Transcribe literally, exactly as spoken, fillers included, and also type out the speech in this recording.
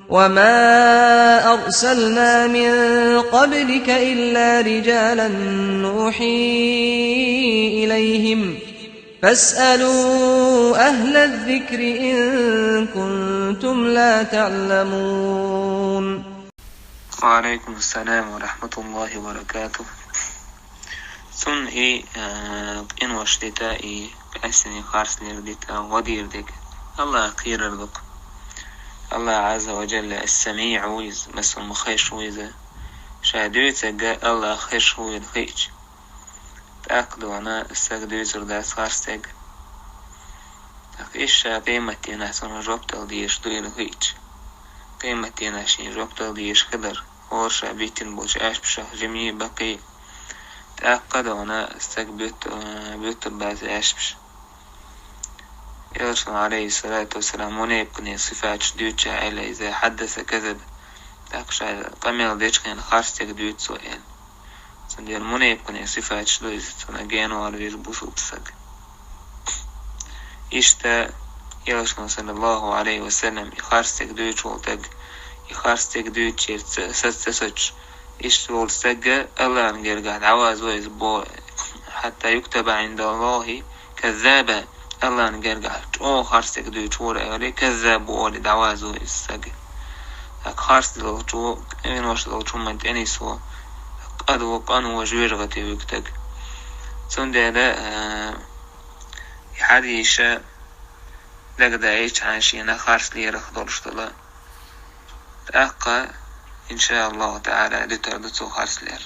وما أرسلنا من قبلك إلا رجالا نوحي إليهم فاسألوا أهل الذكر إن كنتم لا تعلمون. وعليكم السلام ورحمة الله وبركاته. Цунна и, а, къинош дита, и къаьстина харцлер дита, гӀо дийр дерг Аллах кхерар ду-кх. Аллах Ӏазза ва Джалла ас-Самиъ ву иза, массанна ма хезаш ву иза. Ша дуьйцург Аллах хезаш ву хиъча, тӀаккха дона сага дуьйцур дац харцдерг. ТӀаккха иштта къематдийнахь цунна жоп дала дезаш ду хиъча, къематдийнахь шена жоп дала дезаш хилар, хӀора ша биттина болчу аьшпашах жимий, баккхий. ТӀаккха дона сага буьтту-, буьттур бац аьшпаш. Элчано, Ӏалайхиссалату вассалам, мунепикъийн сифаташ дуьйцучохь аьлла иза: «Хьаддаса казаба». ТӀаккха ша къамел дечу хенахь харцдерг дуьйцу цо аьлла. Цундела мунепикъийн сифаташ ду иза, цунах генавала веза бусалба саг. Иштта Элчано, саллаллаху Ӏалайхи ва саллам, и харцдерг дуьйцуш волу стаг, и харцдерг дуьйцучуьра ца-, саца ца соцуш, иштта волу стаг Аллахьан гергахь дӀавазво иза бо, хьатта юктаба Ӏиндаллахи каззаба, Аллахьан гергахь чӀогӀа харцдерг дуьйцуш вара аьлла, каззаб ву олий дӀавазво иза саг. ТӀаккха харцдолчо, къинош долчу хӀуманна тӀенисво, къадво, къанво, жоьжахате вуьгу стаг. Цундела, а, и хьадийша дагадаийча хьан шена харцлерах долуш дала. ТӀаккха, иншааллаху таӀала, дуьтур ду цо харцлер.